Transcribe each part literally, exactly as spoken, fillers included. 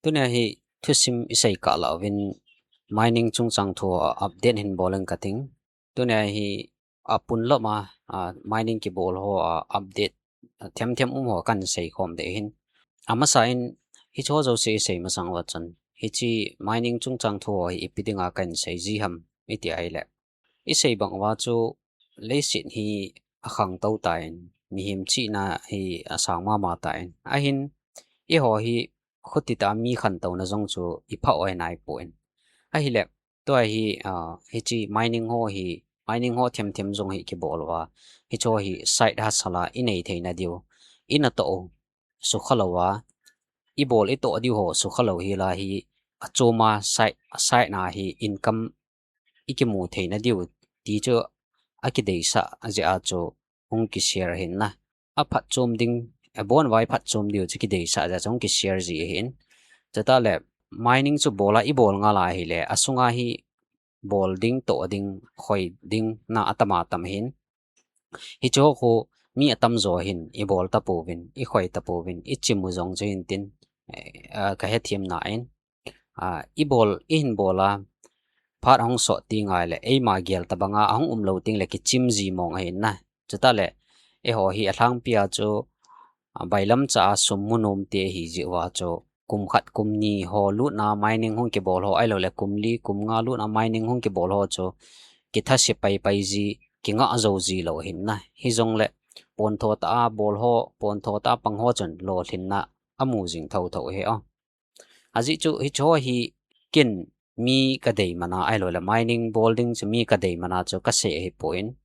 Tunia hi thusim isei kah lah uvin mining chungchang thu a update hin bol inge kating. Tunia hi apun lama, a, mining kibol ho a update, a, themthem um ho kahin seikhom ding ahin. Amasa in hiche ho jouse isei masang uva chun, hiche mining chungchang thu ho hi ipi dinga kahin sei ji ham iti ahile, isei bang uva chu leiset hi akhangtou tan, mihem chihna hi asang mama tan. Ahin, eiho hi khuti tah a mi khantouna jong chu iphah u ahi naipon. Ahile, tua hi, a, hiche mining ho hi, mining ho themthem jong hi kibol uva, hiche ho hi side hustle a inei theina diu, inatoh u sukha louva, ibol itoh diu ho sukha lou hi la hi, achom a side, side na hi income ikimu theina diu ti chu akideisah jeh a chu hung kishare ahin na. Aphatchom ding, abon uva iphatchom diu chu kideisah jeh a chu hung kishare ji ahin. Chutah le mining chu bol a ibol ngal ahile, asunga hi bol ding, toh ding, khoi ding na atam atam ahin. Hiche ho khu mi atamjo hin ibol tapouvin, ikhoi tapouvin, ichim u jong chu hin tin, eh, a, kahethem na in. A, ibol, ihin bol a, phat hung sot ti ngai le, eima gel tabang a, ahung umlou teng le kichim ji mong ahin na. Chutah le, eiho hi alhangpi a chu, a, bailam cha a sum mu nom te ahi jeh uva chu, kum khat kum ni ho lutna mining hung kibol ho, ahilou le kum li, kum nga lutna mining hung kibol ho chu, kithase paipai ji, kingah jou ji lou ahin na. Hijongle, pontho tah a bol ho, pontho tah a pang ho chun, lolhinna amu jing thotho ahi o. Ajeh chu, hiche ho hi ken mi kadei man a, ahilou le mining bol ding chu mi kadei man a chu kasei ahipon.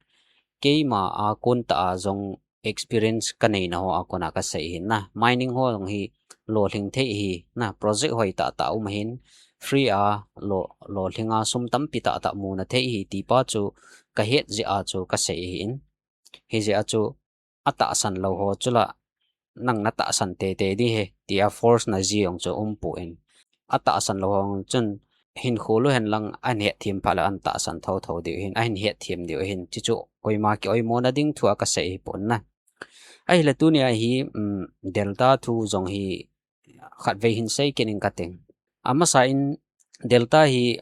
Keima a kon tah a jong experience kaneina ho a kon a kasei ahin na. Mining ho jong hi lolhing thei ahi na, project hoi tah tah um ahin, free a lo, lolhing a sum tampi tah tah muna thei ahi ti pa chu kahet jeh a chu kasei ahin. Hijeh a chu atahsan lou ho chu la, nang natahsan teitei ding ahi, tia force na ji jong chu umpon. Atahsan lou ho chun, hinkho lou hen lang, ahin hetthem phat le ahin tahsan thotho diu ahin, ahin hetthem diu ahin, chuchu koima kioimona ding thu a kasei ahipon na. Ahile tunia hi, um, Delta thu jong hi khatvei hin sei kit inge kating. Amasa in Delta hi,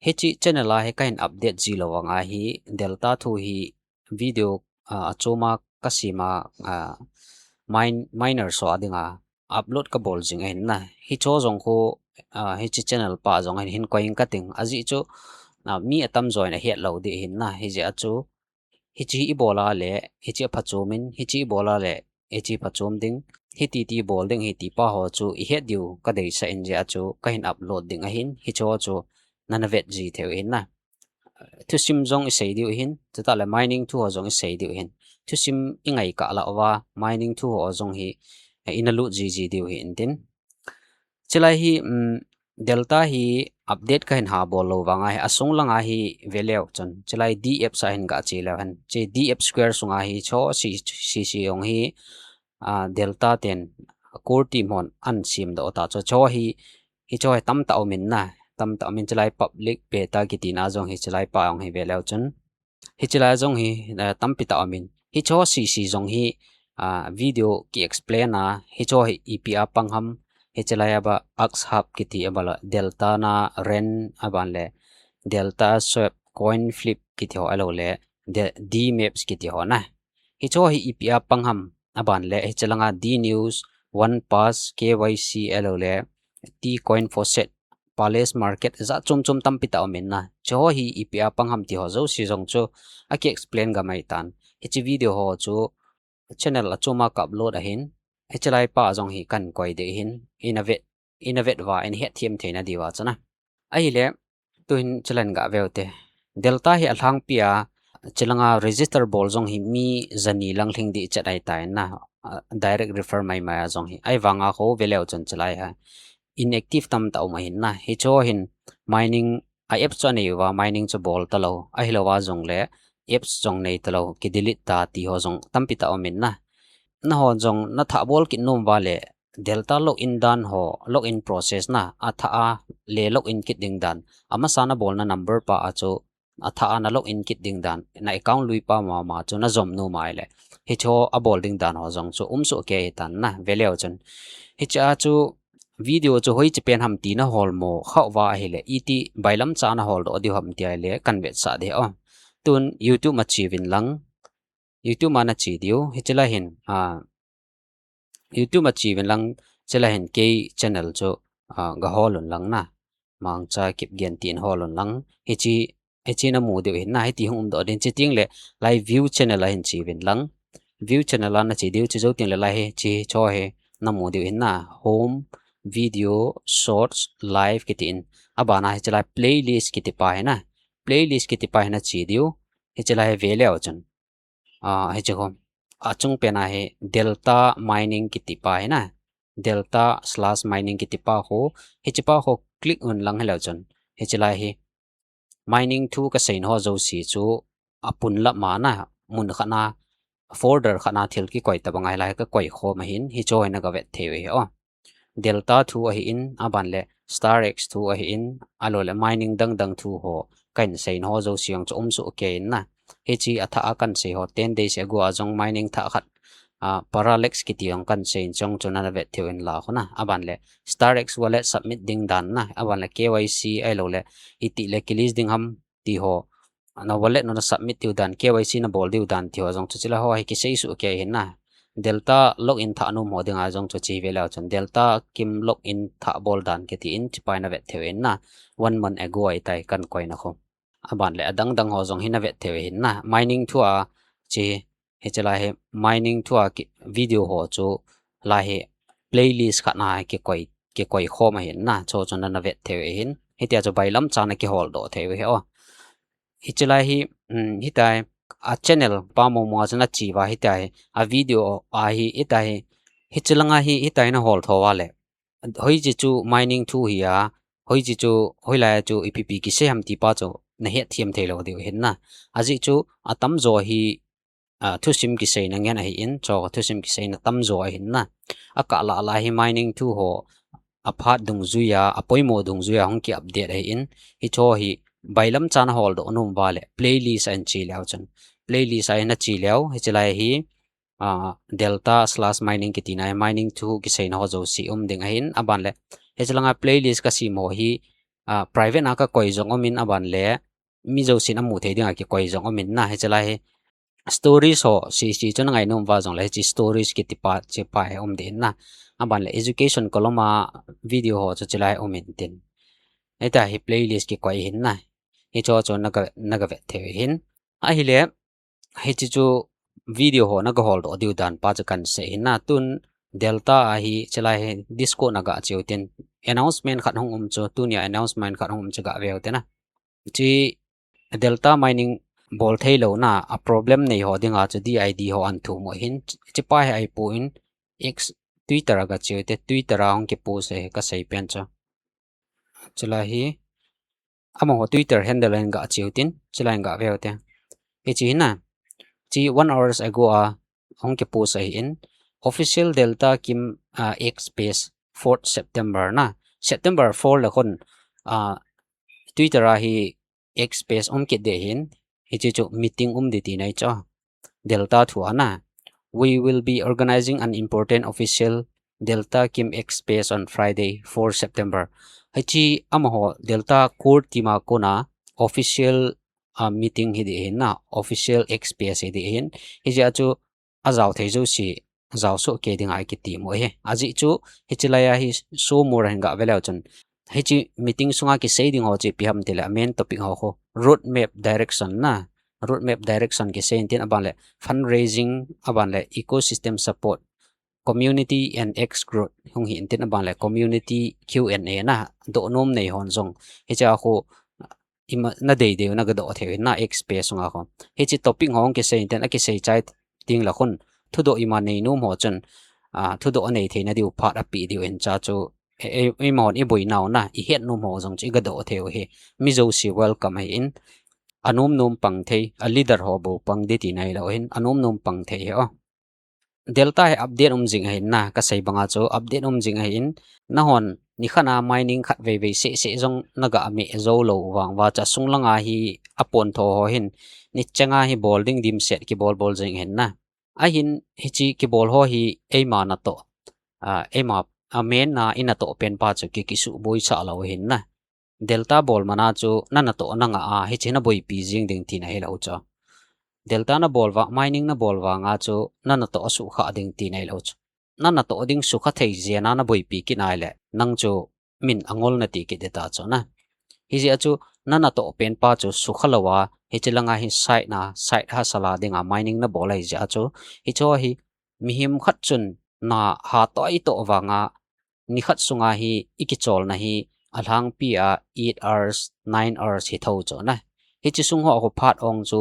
hiche channel a hi kahin update ji lou vang a hi, Delta thu hi video, a, achom a kasem a, a, mine-, miners ho a dinga upload kabol jing ahin na. Hiche ho jong khu, a, hiche channel pa jong hin, hin koi inge kating. Ajeh chu, a, mi atamjo in ahet lou ding ahin na. Hijeh a chu, hiche hi ibol a le, hiche aphachom in, hiche ibol a le, hiche phachom ding, hiti ti bol ding ahi ti pa ho chu ihet diu kadeisah in jeh a chu kahin upload ding ahin, hiche ho chu nana vet ji thei u ahin na. Thusim jong isei diu ahin, chutah le mining thu ho jong isei diu ahin. Thusim ingai kah lah uva, mining thu ho jong hi, eh, ina lut jiji diu ahi intin. Chulai hi, um, Delta hi update kahin ha bol lou vang a hi, asung lang a hi veleu chun. Chulai D apps a hin gache leu hen. Hiche D app Square sung a hi, hiche ho si, si, si jong hi, a, Delta ten core team hon ahin sem doh ta chu. Hiche ho hi, hiche ho hi tamtah um in na, tamtah um in chulai public beta kiti na jong hi chulai pa jong hi veleu chun. Hiche lai jong hi, eh, tampi tah um in. Hiche ho sisi jong hi, ah, video ki explain a, hiche ho hi ipi a pang ham, hiche lai a ba Axe Hub kiti a ba la, Delta na Ren a ban le, Delta Swap, Coin Flip kiti ho ahilou le, D-, D maps kiti ho na. Hiche ho hi ipi a pang ham a ban le, hiche langa D News, One Pass, K Y C ahilou le, T Coin Faucet, Palace Market, jat chom chom tampi tah um in na. Hiche ho hi ipi a pang ham ti ho jouse jong chu aki explain gam ahi tan. Hiche video ho chu channel achom a ka upload ahin. Hiche lai pa jong hi kahin koi ding ahin. Ina vet, ina vet uva, ina hetthem theina diuva chu na. Ahile, tuhin chulai hin ga veu te. Delta hi alhangpi a, chulanga register bol jong hi mi jani lang lhing ding chet ahi tan na. Ah, direct refer mai mai a jong hi. Ahivang a khu veleu chun chulai a inactive tamtah um ahin na. Hiche ho hin mining a apps chu anei uva, mining chu bol talou. Ahilou a jong le apps jong nei talou, ki delete ta ti ho jong tampi tah um in na. Nahon jong nathah bol kit nom uva le Delta login dan ho, login process na, athah a le login kit ding dan. Amasa na bolna number pa a chu athah a na login kit ding dan, na account lui pa mama chu na jom nom uva ahile, hiche ho a bol ding dan ho jong chu um soh kei ahi tan na, veleu chun. Hiche a chu video chu hoiche pen ham ti nahol mo khauva ahile, iti bailam cha nahol doh diu ham ti ahile, kan vetsah ding ahi. Tun YouTube ma che uvin lang, YouTube ma nache diu, hiche lai hin, a, YouTube ma che uvin lang, hiche lai hin kei channel chu, a, gahol un lang na. Mangcha Kipgen tin hol un lang. Hiche, hiche namu diu hin na, hiti hung um doh ding. Chuteng le, lai view channel a hin che uvin lang. View channel a nache diu, chujou teng le lai hi, hiche cho hi namu diu hin na. Home, video, shorts, live kiti in. Abana hiche lai playlist kiti pa hi na. Playlist kiti pa hi nache diu. Hiche lai hi ve leu chun. A, hiche khu. Achung pen a hi Delta Mining kiti pa hi na. Delta slash mining kiti pa khu. Hiche pa khu click un lang hileu chun. Hiche lai hi. Mining thu kasei na ho jouse chu apun la ma na mun khat na folder khat na thil kikoi tabang ahi lai kakoi khom ahin. Hicho hi naga vet thei u ahi o. Delta thu ahin, aban le StarX thu ahin, alou le mining dang dang thu ho, kahin sei na ho jouse jong chu um soh kei in na. Hiche athah a kahin sei ho, ten days ago a jong mining thah khat, a, Parallax kiti jong kahin sei in jong chu nana vet thei u in la khu na. Aban le StarX wallet submit ding dan na. Aban le K Y C ahilou le, iti le kilist ding ham, ti ho, na wallet na submit diu dan, K Y C nabol diu dan ti ho jong chu hiche lai ho hi kisei soh kei ahin na. Delta login thah nom ho dinga jong chu hiche hi ve leu chun. Delta Kim login thah bol dan kiti in hiche pa hi navet thei u ahin na. One month ago ahi tai kahin koi na khu. Aban le adang dang ho jong hi navet thei u ahin na. Mining thu a hiche Hiche lai hi mining thu a ki, video ho chu lai hi playlist khat na kikoi, kikoi khom ahin na, chu chu nana vet thei u ahin. Hitia chu bailam cha na kihol doh thei u ahi o. Hiche lai hi, um, hitia hi a channel pa mo mo a chu nache uva hitia hi a video a hi, hitia hi, hiche langa hi, hitia hi nahol tho uva le. Hoiche chu mining thu hi a, hoiche chu, hoilai a chu ipi pi kisei ham ti pa chu nahet them thei lou diu ahin na. Ajeh chu atamjo hi a, thusim kiseina ngen ahin, chu thusim kiseina tamjo ahin na. Akah lah lah hi mining thu ho, aphat dungjui a, apoimo dungjui a, hung ki update ahin, hicho hi, bailam cha nahol doh nom uva le, playlist a hin che leu chun. Playlist a hin nache leu, hiche lai hi, a, Delta slash mining kiti na hi, mining thu kiseina ho jouse um ding ahin, aban le, hiche langa playlist kasem ho hi, a, private na kakoi jong um in, aban le, mi jousen amu thei dinga kikoi jong um in na, hiche lai hi stories ho, C C chu nangai nom uva jong le, hiche stories kiti pa, hiche pa hi um ding ahin na. Aban le education column a video ho chu hiche lai um in tin. Hitia hi playlist kikoi ahin na. Hicho chu naga, naga vet thei u ahin. Ahile, hiche chu video ho naga hol doh diu dan pa chu kahin sei ahin na. Tun Delta a hi, hiche lai hi Discord naga che u tin. Announcement khat hung um chu, tunia announcement khat hung um chu ga ve u tin na. Hiche Delta mining bol thei lou na, a problem nei ho dinga chu D I D ho ahin thum u ahin, hiche pa hi ahipoi, X, Twitter a ga che u te, Twitter a hung ki post e, kasei pen chu. Hiche lai hi, amaho Twitter handle a hin ga che u tin, hiche lai hin ga ve u te. Hiche hi na, hiche one hours ago a, hung ki post ahin, official Delta Kim, ah, X page, fourth September na. September four le khun, ah, Twitter a hi X page um kit ding ahin, hiche chu meeting um ding tina ahi chu. Delta thu a na. We will be organizing an important official Delta Kim X page on Friday, fourth September. Hiche amaho Delta core team a kona official, ah, meeting hi ding ahin na, official X page hi ding ahin. Hiche a chu ajao thei jouse, jao soh kei dinga kiti mo ahi. Ajeh chu, hiche lai a hi show more a hin ga ve leu chun. Hiche meeting sunga kisei ding ho chu ipi ham tile, a main topic ho khu. Roadmap direction na. Roadmap direction kisei in tin, aban le fundraising, aban le ecosystem support, community and X growth hung hi in tin, aban le community Q and A na. Doh nom nei hon jong. Hiche a khu ima nadei dei u naga doh thei u ahin na X page sunga khu. Hiche topic ho hung kisei in tin, akisei chai teng le khun, thudoh ima nei nom ho chun, ah, thudoh anei theina diu phat ape diu ahin cha chu, e, e, eima hon iboi nau na, ihet nom ho jong chu iga doh thei u ahi. Mi jouse welcome ahin, anom nom pang thei, a leader ho bou pang ding tina ahilou ahin, anom nom pang thei ahi o. Delta hi update um jing ahin na, kasei banga chu update um jing ahin, nahon nikhat a mining khat vei vei seh seh jong naga meh jou lou vang uva chu asung langa hi apon tho ho hin, nicheng a hi bol ding dimset kibol bol jing ahin na. Ahin hiche kibol ho hi eima natoh, ah, eima a main na i natoh pen pa chu ki, kisuh boi sah lou ahin na. Delta bol mana chu na natoh na ngah a, hichi na boipi jing ding tina hilou chu. Delta na bol vang, mining na bol vang a chu na natoh a sukha ding tina hilou chu. Na natoh ding sukha thei jeh a na boipi kit nai le, nang chu min angol na ti kit ding ta chu na. Hijeh a chu na natoh pen pa chu sukha lou a, hichi langa hi side na, side hustle a dinga mining na bol ahi jeh a chu. Hicho hi mihem khat chun na ha toh i toh vang a, ni khat sunga hi i kicholna hi alhangpi a eight hours, nine hours hi tho chu na. Hichi sung ho a khu phat ong chu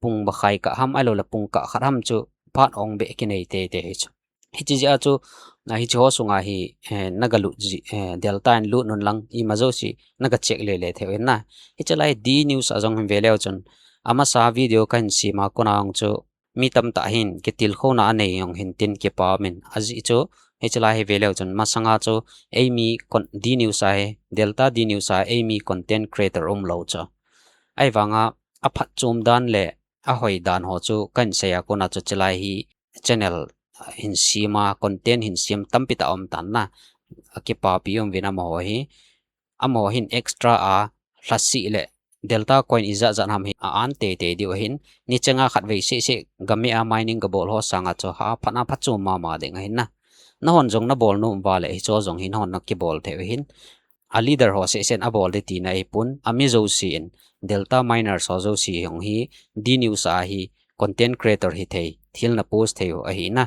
pung bakhai kah ham ahilou le pung kah khat ham chu phat ong beh kinei teitei hi chu. Hichi jeh a chu, na hichi ho sunga hi, eh, na ga lut ji, eh, Delta in lut un lang, ima jouse na ga check lele thei u ahin na. Hichi lai D News a jong hin ve leu chun, amasa video kahin sem a kona ong chu, mi tamtah hin kitilkhouna anei jong hin tin kipa min. Ajeh chu, hichi lai hi ve leu chun, masanga chu, eimi con-, D News a hi, Delta D News a eimi content creator umlou chu. Ahivanga, aphatchom dan le ahoi dan ho chu kahin sei a kona chu, hichi lai hi channel, ah, hin sem a, content hin sem tampi tah um tan na. Akipapi um uvin amaho hi. Amaho hin extra a lhasi le Delta coin ijat jat ham hi a-an teitei diu ahin. Ni chenga khatvei seh seh game a mining ga bol ho sanga chu ha phat na phatchom mama ding ahin na. Nahon jong na bol nom uva le hicho jong hi nahon na kibol thei u ahin. A leader ho seh seh in abol ding tina ahipon, ami jouse in, Delta miners ho jouse jong hi, D News a hi, content creator hithei, thil na post thei u ahi na.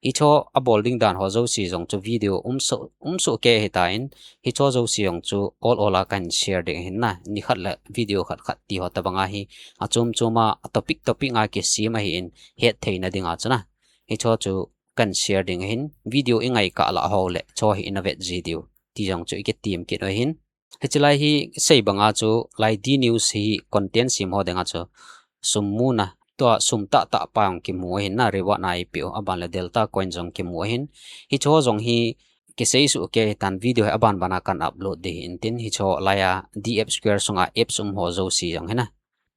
Hicho abol ding dan ho jouse jong chu video umsoh, umsoh kei ahitan, hicho jouse jong chu ol ol a kahin share ding ahin na. Nikhat le video khat khat ti ho tabang a hi, achom chom a, a topic topic a kisem ahin, hetthei na ding a chu na. Hicho chu kahin share ding ahin, video i ngai kah lah ho le, hicho hi ina vet ji diu. Ti jong chu i kitem kit u ahin. Hichi lai hi sei banga chu, lai D News hi content sem ho dinga chu, sum muna, tua sum tah tah pa jong kimu ahin na, reward na eipeh u, aban le Delta coin jong kimu ahin. Hicho jong hi kisei suh kei ahitan, video hi aban ban a kahin upload ding ahin tin, hicho lai a D F Square sunga apps um ho jouse jong hi na.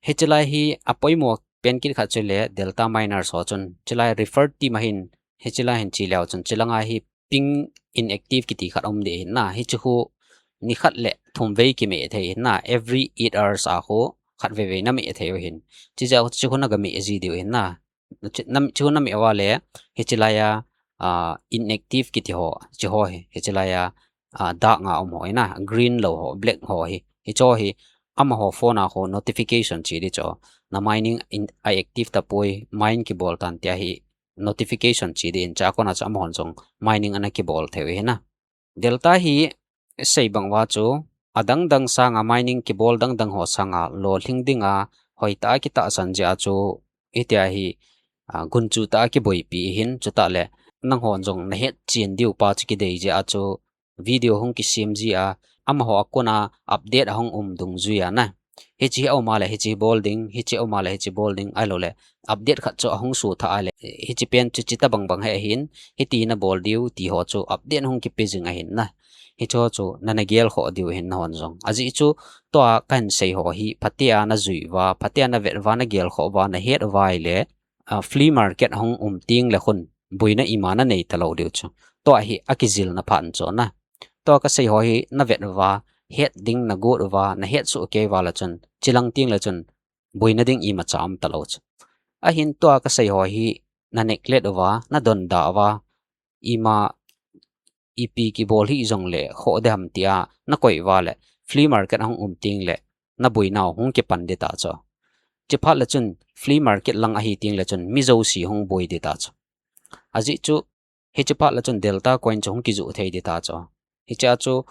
Hichi lai hi apoimo pen kit khat chu le Delta miners ho chun, hichi lai refer team ahin, hichi lai hin che leu chun, hichi langa hi ping inactive kiti khat um ding ahin na. Hichi khu nikhat le thum vei kimeh thei ahin na. Every eight hours a khu khatvei vei na meh thei u ahin. Hichi jeh a hichi khu na ga meh ji diu ahin na. Hichi, na, hichi khu na meh uva le, hichi lai a, ah, inactive kiti ho, hichi ho hi, hichi lai a, ah, dark a um ho ahin na, green lou ho, black ho hi. Hicho hi, amaho phone a khu notification che ding chu. Na mining in, a active tapoi, mine kibol tan tia hi, notification che ding in, chua kona chu amahon jong mining ana kibol thei u ahi na. Delta hi sei bang uva chu adang dang sanga mining kibol dang dang ho sanga lolhing dinga hoitah a kitahsan jeh a chu hitia hi, ah, gunchu tah a kiboipi ahin, chutah le nanghon jong na hetchen diu pa chu kidei jeh a chu video hung kisem ji a, amaho a kona update ahung um dungjui a na. Hichi hi aum a le hichi bol ding, hichi aum a le hichi bol ding, ahilou le update khat chu ahung suthah a le, hichi pen chu chuti bang bang hi ahin, hiti na bol diu ti ho chu update hung kipe jing ahin na. Hicho chu na na gel khoh diu ahin nahon jong. Ajeh chu tua kahin sei ho hi phatea na jui uva, phatea na vet uva, na gel khoh uva, na het uva ahile, ah, flea market ahung um teng le khun boina ima na nei talou diu chu. Tua hi akijilna phat chu na. Tua kasei ho hi na vet uva, het ding na got uva, na het soh kei uva le chun, chulang teng le chun, boina ding imacha um talou chu. Ahin tua kasei ho hi na neglect uva, na donda uva, ima ipi kibol hih jongle khoh ding ham tia na koi uva le, flea market ahung um teng le, na boina u hung kipan ding ta chu. Chuphat le chun, flea market lang ahi teng le chun, mi jouse hung boi ding ta chu. Ajeh chu, hichi phat le chun Delta coin chu hung kijoh thei ding ta chu. Hichea chu,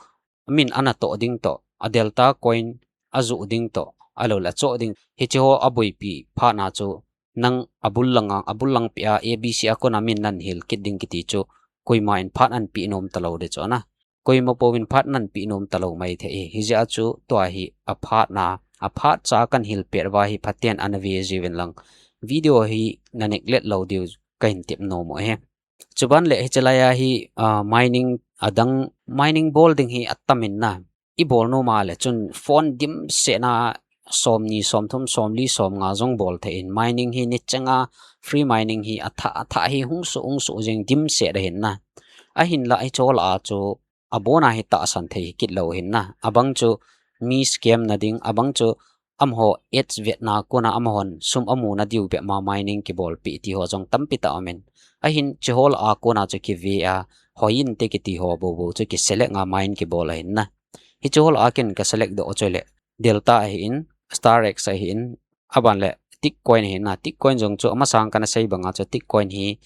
min ana toh ding toh, a Delta coin ajoh ding toh, ahilou le achoh ding. Hichi ho aboipi phat na chu, nang abul langa, abul lang pia, A B C a kona min nan hil kit ding kiti chu, koima in phat an pe nom talou ding chu na. Koima pou in phat nan pe nom talou mai thei. Hijeh a chu tua hi aphat na, aphat cha kan hil pet uva hi phaten ana ve jiuvin lang. Video hi na neglect lou diu kahin tep nom u ahi. Chuban le hichi lai a hi, ah, mining adang, mining bol ding hi atam in na. I bol nom a le chun phone dimset na somni, somthum, somli, somnga jong bol thei in mining hi ni chenga free mining hi athah, athah hi hung suh, hung suh jing dimset ahin na. Ahinlah hicheho lah a chu abona hi tahsan thei hi kit lou hin na. Abang chu mi scam na ding, abang chu amaho ads vetna kona amahon sum amuna diu bep ma mining kibolpeh ti ho jong tampi tah umin. Ahin hicheho lah a kona chu kive a, hoi inte kiti ho bou bou chu kiselect a mine kibol ahin na. Hicheho lah a ken ka select doh chu le Delta ahin, Star X ahin, aban le Tick Coin ahin na. Tick Coin jong chu amasang kana sei banga chu Tick Coin hi,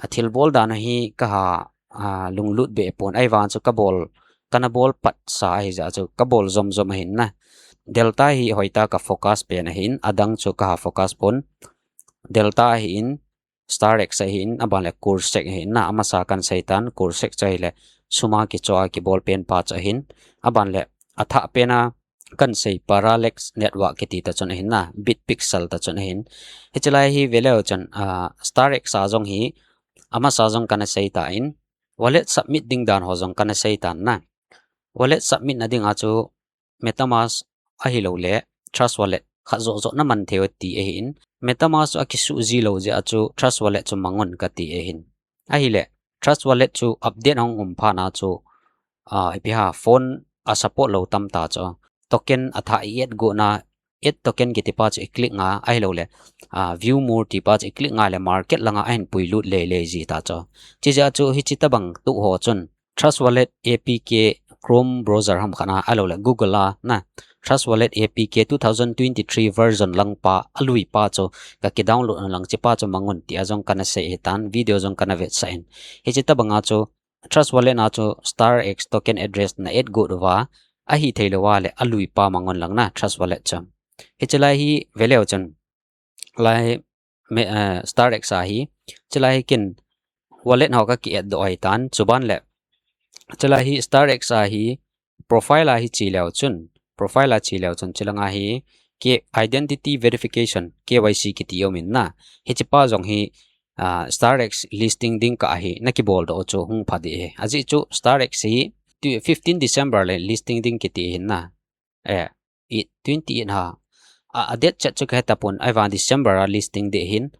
a thilbol dan hi kaha, a, lunglut be pon, ahivang chu kabol, kana bol patsa ahi jeh chu kabol jom jom ahin na. Delta hi hoitah ka focus pen ahin, adang chu kaha focus pon. Delta ahin, Star X ahin, aban le Kursek ahin na, amasa kana sei tan, Kursek chu ahile suma kichoh a kibol pen pa chu ahin, aban le athah pen a kana sei Parallax Network kiti ta chun ahin na, Bitpixel ta chun ahin. Hiche lai hi ve leu chun, a, Star X a jong hi, amasa jong kana sei tan, wallet submit ding dan ho jong kana sei tan na. Wallet submit na ding a chu MetaMask ahilou le Trust Wallet khat joh joh na man thei u ti ahin. MetaMask chu akisuh ji lou jeh a chu Trust Wallet chu mang un kati ahin. Ahile Trust Wallet chu update hung um phat na chu, a, ipi ham phone a support lou tam ta chu. Token athah i add got na, add token kiti pa chu i click nga, ahilou le, a, view more ti pa chu i click nga le market langa ahin puilut lele ji ta chu. Chijeh a chu hiche tabang tuh ho chun Trust Wallet A P K Chrome browser ham khat na, ahilou le Google a na, Trust Wallet A P K two thousand twenty-three version lang pa, alui pa chu ka kidownload un lang, hiche pa chu mang un ti a jong kana sei ahi tan, video jong kana vetsah in. Hiche tabang a chu Trust Wallet na chu Star X token address na add got uva, ahithei lou a le alui pa mang un lang na Trust Wallet chu. Hiche lai hi ve leu chun, lai me, eh, Star X a hi, hiche lai hi ken wallet ho ka ki add doh ahi tan, chuban le hiche lai hi Star X a hi profile a hi che leu chun, profile a che leu chun, hiche langa hi K, identity verification, K Y C kiti um in na. Hiche pa jong hi, a, Star X listing ding kah a hi na kibol doh chu hung pha ding ahi. Ajeh chu Star X hi tu fifteen December le listing ding kiti ahin na. Eh, i twenty-eight ha. A, a date chet chu kahe tapon, ahivang December a listing ding ahin.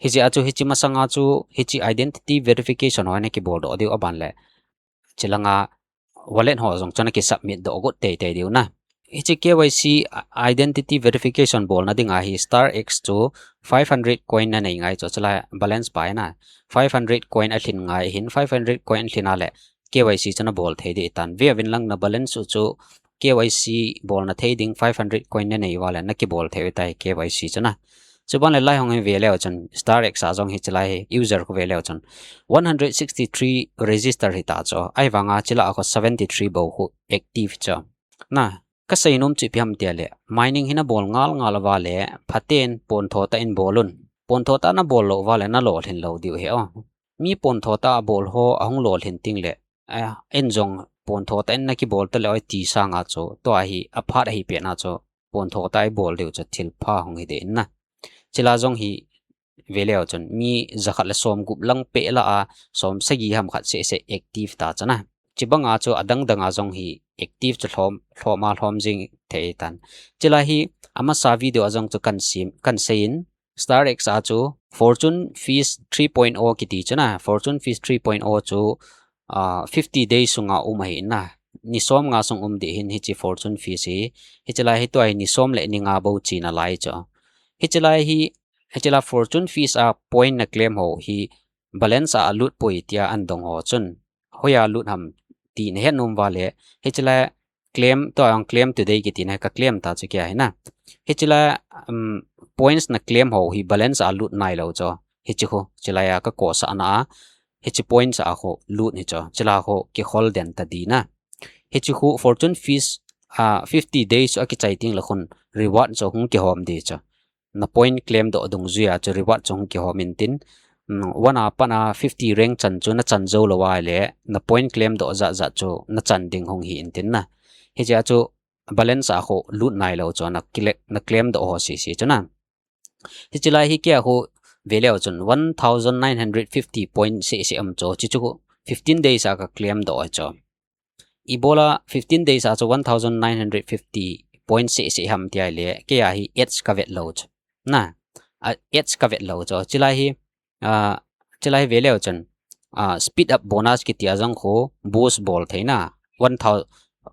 Hijeh a chu hiche masanga chu hiche identity verification ho na kibol doh diu, aban le hiche langa wallet ho jong chu na ki submit doh got teitei diu na. Hiche K Y C, a, identity verification bolna dinga hi Star X chu five hundred coin na nei ngai chu, hiche lai balance pa ahi na. Five hundred coin alhin ngai ahin, five hundred coin alhin a le K Y C chu na bol thei ding ahi tan. Ve uvin lang na balance u chu K Y C bolna thei ding five hundred coin na nei uva le na kibol thei u ahitai K Y C chu na. Chuban le lai hung hi ve leu chun Star X a jong hiche lai hi user khu ve leu chun one hundred sixty-three register hi ta chu. Ahivanga hiche lah a khu seventy-three bou khu active chu. Na, ka sei nom chu ipi ham tia le, mining hi na bol ngal ngal uva le, phaten pontho tah in bol un. Pontho tah na bol lou uva le na lolhin lou diu ahi o. Mi pontho tah a bol ho ahung lolhin teng le, a, en jong pontho tah in na kibol ta le oi ti sanga chu, tua hi aphat ahi pet na chu, pontho tah i bol diu chu thil pha hung hi ding ahi na. Hiche lah a jong hi ve leu chun mi jakhat le somgup lang peh lah a, somsagi ham khat seh seh active ta chu na. Hiche banga chu adang dang a jong hi active chu lhom, lhom a lhom jing thei tan. Hiche lah a hi amasa video a jong chu kana sei, kana sei in, Star X a chu Fortune Feast three point oh kiti chu na, Fortune Feast three point oh chu, ah, fifty days sunga um ahi na. Ni som nga sung um ding ahin hiche Fortune Feast hi. Hiche lah a hi tua hi ni som le ni nga bou chena lai chu. Hiche lah a hi, hiche lah a Fortune Feast a point na claim ho hi balance a alut poi tia ana dong ho chun, hoiya lut ham ti na het nom uva le, hiche lah a claim, tua jong claim today kiti na, ka claim ta chu kei ahi na. Hiche lah a, um, points na claim ho hi balance a lut nai lou chu. Hiche khu, hiche lah a ka kosah na a, hiche points a khu lut hi chu. Hiche lah a khu kikhol den ta ding na. Hiche khu Fortune Feast, ah, fifty days chu akichai teng le khun reward chu hung kihom ding chu. Na point claim doh dungjuia chu reward chu hung kihom intin, mm, one a pat a fifty rank chan chu na chan jou lou ahile, na point claim doh jat jat chu na chan ding hung hi intin na. Hiche a chu balance a khu lut nai lou chu na claim, na claim doh ho sese chu na. Hiche lai hi kei a khu ve leu chun one thousand nine hundred fifty point sese um chu, hiche chu khu fifteen days a ka claim doh chu. Ibola fifteen days a chu one thousand nine hundred fifty point sese ham ti ahile, kei a hi ads ka vet lou chu. Na, a, ads ka vet lou chu. Hiche lai hi, a, hiche lai hi ve leu chun, ah, speed up bonus kiti a jong khu boost bol theina, one thousand,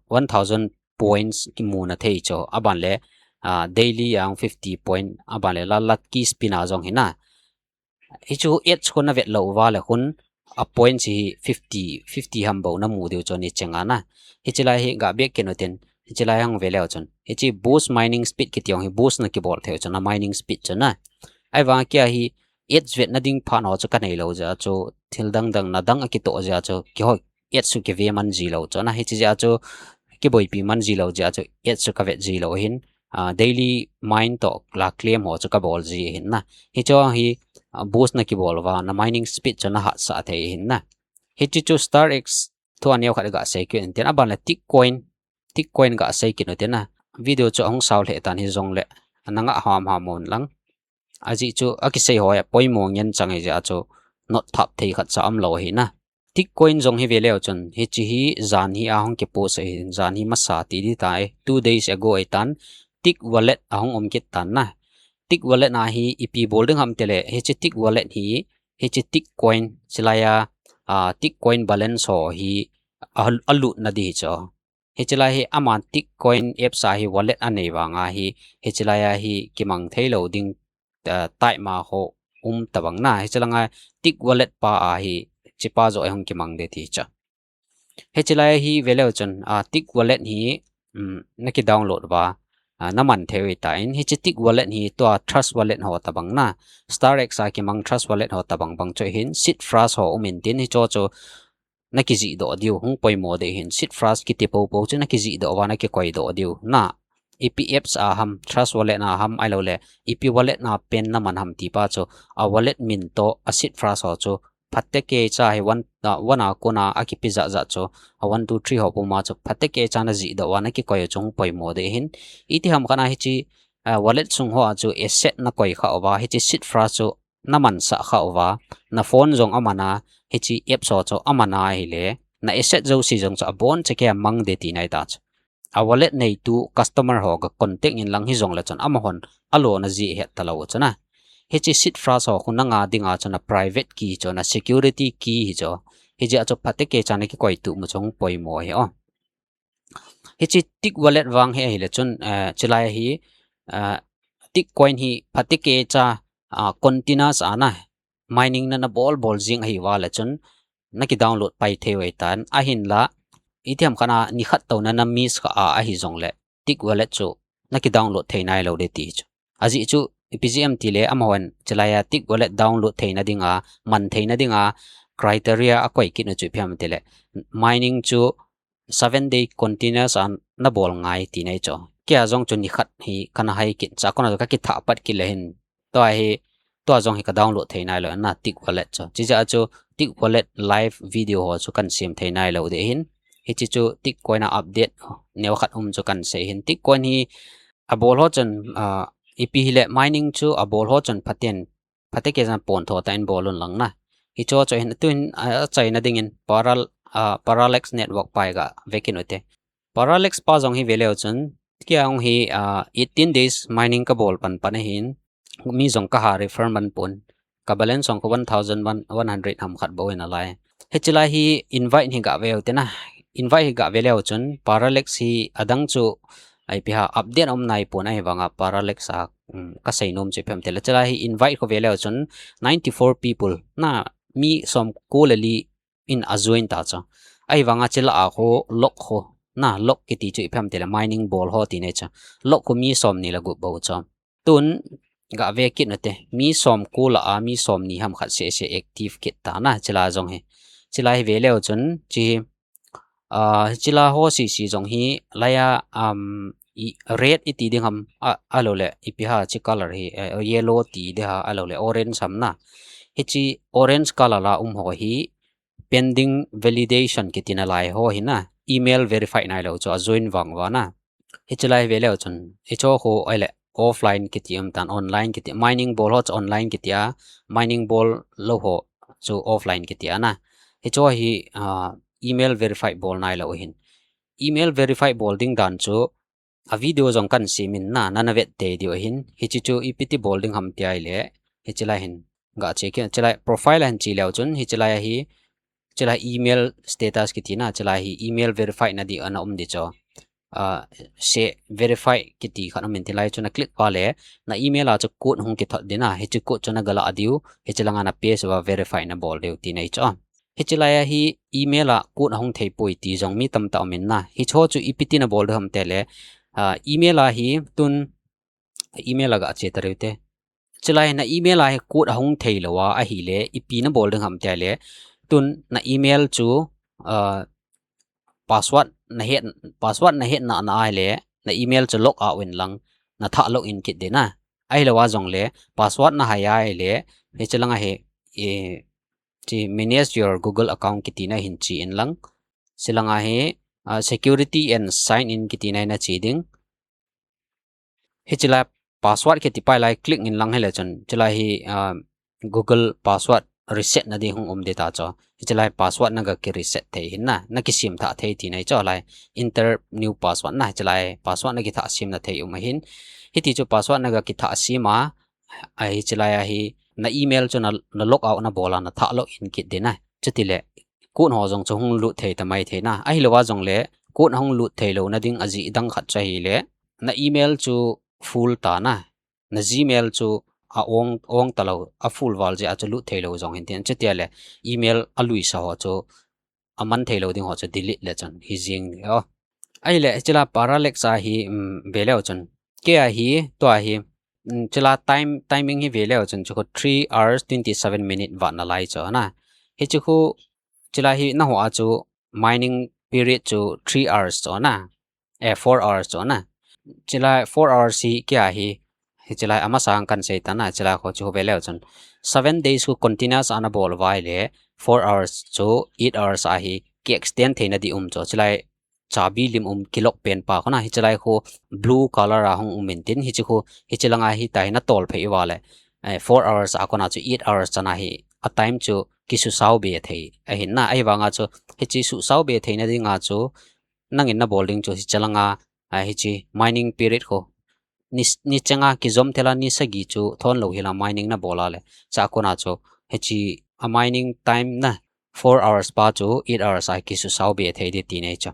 one thousand points kimu na thei chu. Aban le, ah, daily a hung fifty point, aban le la lucky spin a jong hi na. Hichu ads khu na vet lou uva le khun a points hi fifty, fifty ham bou na mu diu chu ni chenga na. Hichi lai hi ga bek kit u tin, hichi lai hung ve leu chun, hichi boost mining speed kiti hung hi boost na kibol thei u chun, a mining speed chun na. Ahivang kia hi ads vet na ding phat ho chu ka nei lou jeh a chu, thil dang dang na dang a kitoh jeh a chu, kihoi ads chu kive man ji lou chu na. Hichi jeh a chu kiboipi man ji lou jeh a chu, ads chu ka vet ji lou hin, ah, daily mine toh la claim ho chu ka bol ji hin na. Hichu hi, ah, boost na kibol uva, na mining speed chu na hatsah thei hin na. Hichi chu Star X thu a neo khat ga sei kit u tin, aban le Tick Coin, Tick Coin ga sei kit u tin na. Video chu ahung sao lheh tan hi jong le, ana ngah ham ham un lang. Ajeh chu a kisei ho a poimo ngen chang hi jeh a chu, note thap thei khat cha um lou hi na. Tick Coin jong hi ve leu chun, hichi hi jan hi a hung kipost ahi, jan hi masa ti di tai, two days ago ahi tan, Tick Wallet ahung um kit tan na. Tick Wallet na hi ipi bol ding ham ti le, hichi Tick Wallet hi, hichi Tick Coin, chilai a, ah, Tick Coin balance ho hi a, a lut na di hi chu. Hichi lai hi ama Tick Coin apps a hi wallet a nei vang a hi, hichi lai a hi kimang thei lou ding, ah, tai ma ho um tabang na. Hichi langa Tick Wallet pa a hi, chi pa joh a hung kimang de ti chu. Hichi lai hi ve leu chun, ah, Tick Wallet hi, um, na ki download uva, ah, na man thei u hi tan, hichi Tick Wallet hi tua Trust Wallet ho tabang na. Star X a kimang Trust Wallet ho tabang bang chu hin, Seed Phrase ho um in tin hichu chu na kijih doh diu, hung poimo de hin, Seed Phrase kiti popo chu na kijih doh uva, na kikoi doh diu. Na, ipi apps a ham, Trust Wallet na ham, ahilou le, ipi wallet na pen na man ham ti pa chu, a wallet min toh, a Seed Phrase ho chu, phatecha hi one, ah, one a kona a kipe jat jat chu, a one, two, three ho puma chu, phatecha na jih doh uva, na kikoi u chu hung poimo de hin. Iti ham khat a hichi, ah, wallet sung ho a chu, asset na koi kha uva, hichi Seed Phrase chu, na mansah kha uva, na phone jong a man a, hichi apps ho chu a man a ahile, na asset jouse jong chu a bonchauva mang de tina ahi ta chu. A wallet neitu customer ho ga contact in lang hi jong le chun amahon a lo na jih het ta lou chu na. Hichi Seed Phrase ho khu na nga ding a chu na private key chu na security key hi chu. Hijeh a chu phatecha na kikoi tup mu chu hung poimo hi o. Hichi Tick Wallet vang hi ahile chun, eh, chilai hi, eh, Tick Coin hi phatecha, ah, continuous a na mining na na bol bol jing ahi uva le chun na ki download pai thei u ahi tan, ahinla iti ham khat a ni khat tou na na miss kha a ahi jong le Tick Wallet chu na ki download thei nai lou de ti chu. Ajeh chu ipi jeh ham ti le amahon chilai a Tick Wallet download thei na ding a, man thei na ding a criteria a koi kit u chu ipi ham ti le mining chu seven day continuous a na bol ngai ti nei chu. Kei a jong chu ni khat hi ka na hai kit, chakona ka kithah pat kit le hin. Tua hi, tua jong hi ka download thei nai lou na Tick Wallet chu. Chijeh a chu Tick Wallet live video ho chu kan sem thei nai lou de hin. Hichi chu Tick Coin a update neo khat um chu kan sei hin. Tick Coin hi a bol ho chun, ah, ipi hile mining chu a bol ho chun phaten phatecha pon tho tah in bol un lang na. Hichu chu hin tun, ah, a chaina ding in Paral-, ah, Parallex Network pa hi ga ve kit u te. Parallex pa jong hi ve leu chun, kei a hung hi, ah, eighteen days mining ka bol pan pan ahin, mi jong ka ha refer man pon. Ka balance jong khu one thousand one hundred ham khat bou ahi nalai. Hichi lai hi invite hi ga ve u te na. Invite hi ga ve leu chun, Parallex hi adang chu ipi ham update um nai pon ahi vang a Parallex a, um, ka sei nom chu ipi ham ti le. Chilai hi invite khu ve leu chun ninety four people na, mi som ko le li in a join ta chu. Ahi vang a chilai a khu lock khu na, lock kiti chu ipi ham ti le mining bol ho ti nei chu. Lock khu mi som ni le gup bou chu. Tun ga ve kit u te, mi som ko lah a mi som ni ham khat seh seh active kit ta na, chilai jong hi. Chilai hi ve leu chun, chi hi, ah, chilai ho sisi jong hi, lai a, um, i, red iti ding ham, a, ahilou le, ipi ham chi color hi, eh, yellow ti ding ham, ahilou le, orange ham na. Hichi orange color a um ho hi, pending validation kiti nalai ho hi na, email verify nai lou chu a join vang uva na. Hichi lai ve leu chun, hichu khu ahile offline kiti um tan, online kiti, mining bol ho chu online kiti a, mining bol lou ho chu offline kiti a na. Hichu hi, ah, email verify bol nai lou hin. Email verify bol ding dan chu, a video jong kan sem in na, na na vet tei diu ahin. Hichi chu ipi ti bol ding ham ti ahile, hichi lai hin ga che kit, chilai profile a hin che leu chun, hichi lai a hi, chilai email status kiti na, chilai hi email verify na di ana um di chu. Ah, se verify kiti khat um in, chilai chu na click pa le, na email a chu code hung kithot di na, hichi code chu na gala diu, hichi langa na paste uva verify na bol diu ti nei chu. Hichi lai a hi email a code ahung thei poi ti jong mi tamtah um in na. Hicho chu ipi ti na bol diu ham ti le, ah, email a hi tun email a ga che ta riu te. Chilai na email a hi code ahung thei lou a, ahile, ipi na bol ding ham ti le, tun na email chu, ah, password na het, password na het na, na ahile, na email chu log out in lang, na thah log in kit di na. Ahilou a jong le, password na hai ahile, hichi langa hi, eh, chi manage your Google account kiti na hin chi in lang. Chi langa hi, ah, security and sign in kiti na hi na chi ding. Hichi lai password kiti pa lai click in lang hile chun, chilai hi, ah, Google password reset na di hung um di ta chu. Hichi lai password na ga ki reset thei hin na, na ki sim thah thei ti nei chu lai. Enter new password na, hichi lai password na ki thah sim na thei um ahin. Hiti chu password na ga ki thah sim a, a hichi lai a hi na email chu na, na log out na bol a, na thah log in kit di na. Chuti le, code ho jong chu hung lut thei ta mai thei na. Ahilou a jong le, code hung lut thei lou na ding ajeh dang khat chu ahile, na email chu full ta na, na Gmail chu a on, on ta lou, a full val jeh a chu lut thei lou jong hin tin, chuti le email a lui sa ho chu a man thei lou ding ho chu delete le chun hi jing o. Ahile, chila parallax a hi, um, ve leu chun. Kei a hi, tua hi, um, chila time, timing hi ve leu chun, chu khu three hours twenty seven minute vat na lai chu na. Hichi khu, chila hi na ho a chu mining period chu three hours chu na. Eh, four hours chu na. Chila four hours hi kei a hi, hichi lai a masa a kan sei ta na, chila khu chu ve leu chun. Seven days khu continuous ana bol uva ahile, four hours chu eight hours a hi ki extend thei na di um chu. Chilai chabi lim um ki lock pen pa khu na, hichi lai khu blue color a hung um in tin, hichi khu, hichi langa hi ta hi na tol phei uva le. Eh, four hours a kona chu eight hours chana hi, a time chu ki susao be thei. Ahin na, ahivanga chu, hichi susao be thei na dinga chu, nangin na bol ding chu, hichi langa, ah, hichi mining period khu. Ni, ni chenga ki jom thela ni sagi chu thon lou hila mining na bol a le. Cha kona chu, hichi a mining time na four hours pa chu eight hours a ki susao be thei di ti nei chu.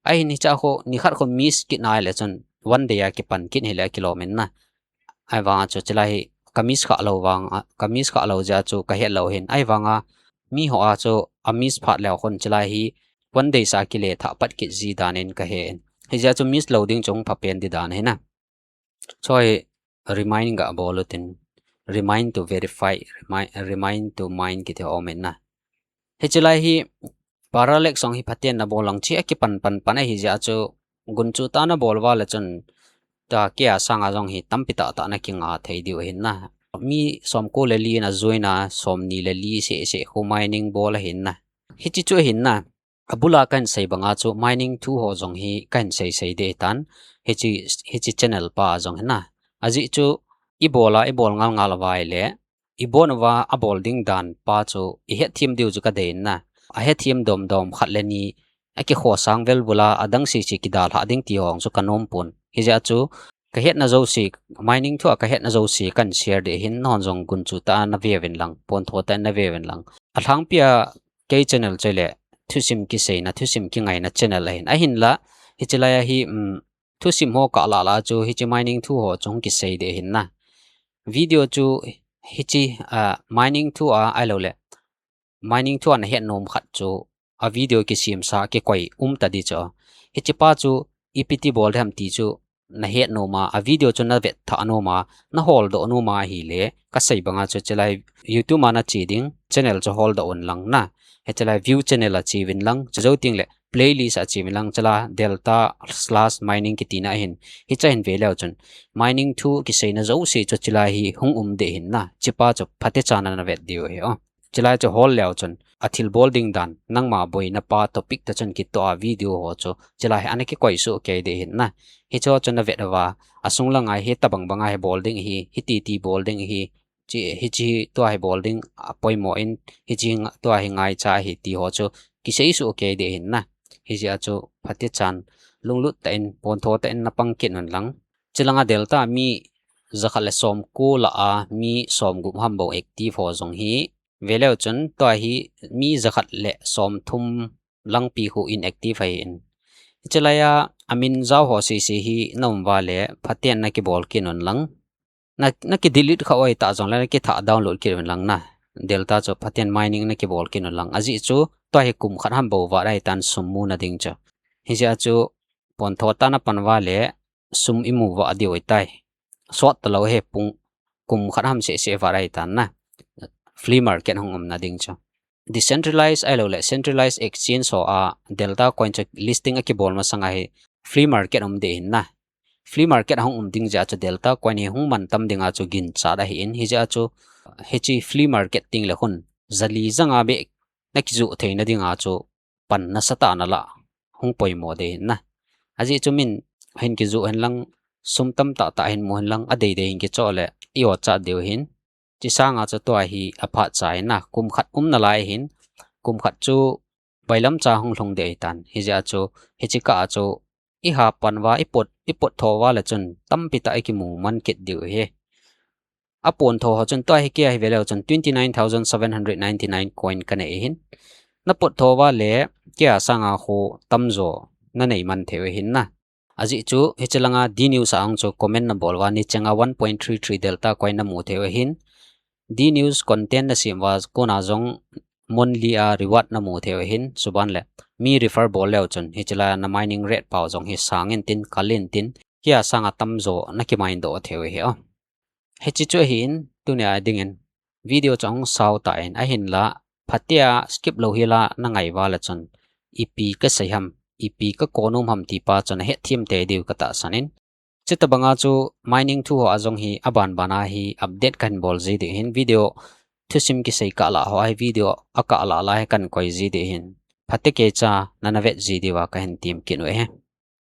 Ahin hicha khu, ni khat khu miss kit na le chun one day a ki pan kit hile ki lom in na. Ahivanga chu chila hi ka miss kha lou vang, a, ka miss kha lou jeh a chu ka het lou hin. Ahivanga mi ho a chu a miss phat leu khun chila hi one day sa ki le thah pat kit ji dan in ka he in. Hijeh a chu miss lou ding chu hung pha pen di dan hi na. Choi remind ga bol u tin. Remind to verify, remind, remind to mine kiti ho um in na. Hichi lai hi parallax jong hi phaten na bol lang chi a ki pan pan pan ahi jeh a chu gunchu ta na bol uva le chun ta kei a sanga jong hi tampi tah tah na ki nga thei diu ahin na. Mi som ko le li na join a, som ni le li seh seh khu mining bol ahin na. Hichi chu ahin na. A bula kan sei banga chu mining thu ho jong hi kan sei sei de tan. Hichi, hichi channel pa jong hi na. Ajeh chu i bol a, i bol ngal ngal uva ahile, i bol uva a bol ding dan pa chu i het them diu chu ka dei in na. A het them dom dom khat le ni, a ki kho sang vel bula, a dang si si ki dalha ding ti ho chu ka nom pon. Hijeh a chu, ka hetna jouse, mining thu a ka hetna jouse kan share de hin, nahon jong gunchu ta na ve uvin lang, pontho ta na ve uvin lang. A lhangpi a kei channel chu le, thusim ki seina, thusim ki ngaina channel ahin. Ahin la, hichi lai a hi, um, thusim ho ka la la chu, hichi mining thu ho chu hung ki sei de hin na. Video chu, hichi, ah, mining thu a, ahilou le. Mining thu a na het nom khat chu, a video ki sim sa, ki koi um ta di chu. Hichi pa chu, ipi ti bol dem ti chu, na het nom a, a video chu na vet tha nom a, na hol doh nom a ahile, ka sei banga chu chilai YouTube a na che ding, channel chu hol doh un lang na. Hichi lai view channel a che uvin lang, chu jou teng le playlist a che uvin lang, chila delta slash mining kiti na ahin. Hicha hin ve leu chun, mining thu ki seina jouse chu chilai hi hung um de hin na, chi pa chu phatecha na na vet diu hi o. Chilai chu hol leu chun, a thil bol ding dan, nangma boina pa topic ta chun kitoh a video ho chu, chilai hi ana ki koi soh kei de hin na. Hicho chu na vet uva, a sung langa hi tabang banga hi bol ding hi, hiti ti bol ding hi, chi, hichi tua hi bol ding, a poimo in, hichi nga-, tua hi ngaicha hi ti ho chu, ki sei soh kei de hin na. Hijeh a chu, phatecha in, lunglut tah in, pontho tah in na pang kit un lang. Chilanga delta mi, jakhat le som ko lah a, mi som gup ham bou active ho jong hi, Veleu chun tua hi mi jakhat le somthum langpi khu inactive ahin. Hiche laiya amin jao ho sese hi na um uva le phaten na kibol kit un lang. Na, na kidelete kha oi ta jongle na kitha download kit un lang na. Delta chu phaten mining na kibol kit un lang. Ajeh chu tua hi kum khat ham bou vat ahitan sum muna ding chu. Hijeh a chu pontho tah na pan uva le sum imu vat diu ahitai. Sot talou hi pung kum khat ham sese vat ahitan na. Flea market hung umna ding chu. Decentralized ahilouleh centralized exchange ho a Delta coin chu listing akibol masanga hi flea market um ding ahin na. Flea market ahung um ding jeh a chu Delta coin hi hung mantam dinga chu ginchat ahin, hijeh a chu hiche flea market teng le khun jali janga beh na kijoh theina dinga chu pan nasatah na la hung poimo ding ahin na. Ajeh chu min hin kijoh hen lang, sum tamtah tah hin mu hen lang, adei dei hin kichoh le i-o chat diu ahin. Hiche sanga chu tua hi aphat cha ahin na, kum khat um nalai ahin, kum khat chu bailam cha hung lhung ding ahitan. Hijeh a chu hiche kah a chu iha pan uva, ipot, ipot tho uva le chun tampi tah ikimu man kit diu ahi. Apontho ho chun tua hi kei a hi veleu chun twenty nine thousand seven hundred ninety nine coin kanei ahin. Napot tho uva le kei a sanga khu tamjo nanei man thei u ahin na. Ajeh chu hiche langa D News a hung chu comment nabol uva nichenga one point three three Delta coin namu thei u ahin. D News content nasem uva kona jong monthly a reward namu thei u ahin, chuban le mi refer bol leu chun hiche laiya na mining rate pau jong hi sang intin, kal intin, kei a sanga tamjo nakimine doh thei u ahi o. Hiche chu ahin, tunia dingin video chu ahung sao tan, ahinla phatea skip lou hela nangai uva le chun ipi kasei ham, ipi kakon um ham ti pa chu nahet them tei diu katahsan in. Chutobanga chu mining thu ho a jong hi abanbana hi update kahin bol ji ding ahin, video thusim kisei kahlah ho a hi video akahlah lah hi kahin koi ji ding ahin. Phatecha nana vet ji diuva kahin tem kit u ahi.